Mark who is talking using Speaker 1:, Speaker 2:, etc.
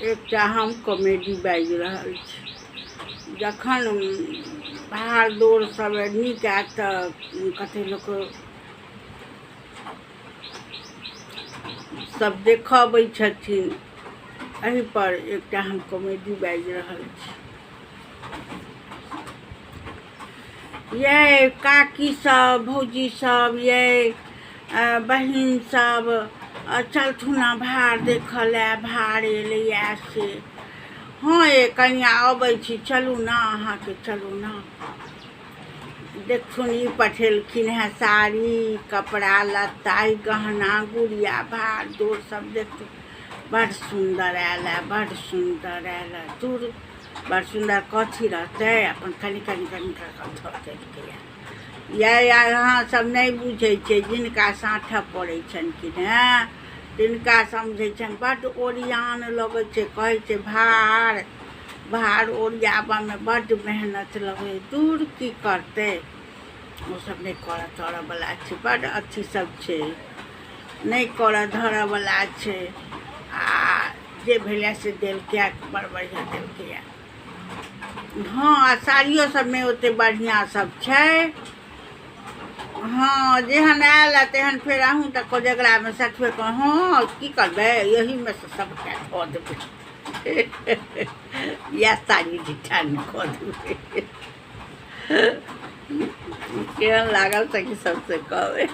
Speaker 1: एकटा हम कॉमेडी बाजि रहल छी। जखन भाड़ दौड़ सब नीक आयत तऽ कते लोक सब देखऽ अबै छथिन। एहि पर एकटा हम कॉमेडी बाजि रहल छी। यै काकी सब, भौजी सब, यै बहिन सब, चलथुन भार देखऽ लए, भार एलैया से। हँ ये कनिया अबै छी, चलू ने अहाँके, चलू ने देखथुन। ई पठेलखिन हेँ साड़ी, कपड़ा लत्ता, गहना गुड़िया, भार दौड़ सब देखथुन। बड़ सुन्दर आयल हए, बड़ सुन्दर आयल हए। दूर बड़ सुन्दर कथी रहतै, अपन कनि कनि कनि कऽ धऽ देलकैए। यए अहाँ सब नहि बुझै छियै, जिनका साँठऽ पड़ै छनि कि ने तिनका समझै छनि। बड्ड ओरियान लगै छै, कहै छै भार भार ओरियाबऽमे बड्ड मेहनत लगै। दूर की करतै, ओसब नहि करऽ तरऽवला छै, बड्ड अथी सब छै, नहि करऽ धरऽवला छै। आ जे भेलै से देलकै, बड़ बढ़िआँ देलकैए। हँ, आ साड़ियो सब नहि ओते बढ़िआँ सब छै। हँ, जेहन आयल है तेहन फेर अहूँ तऽ कोजगरामे सठबे कर। हँ, की करबै, एहीमे सँ सबटा धऽ देबै, इएह साड़ी रिटर्न कऽ देबै। केहन लागल सखी सबसे कहबै।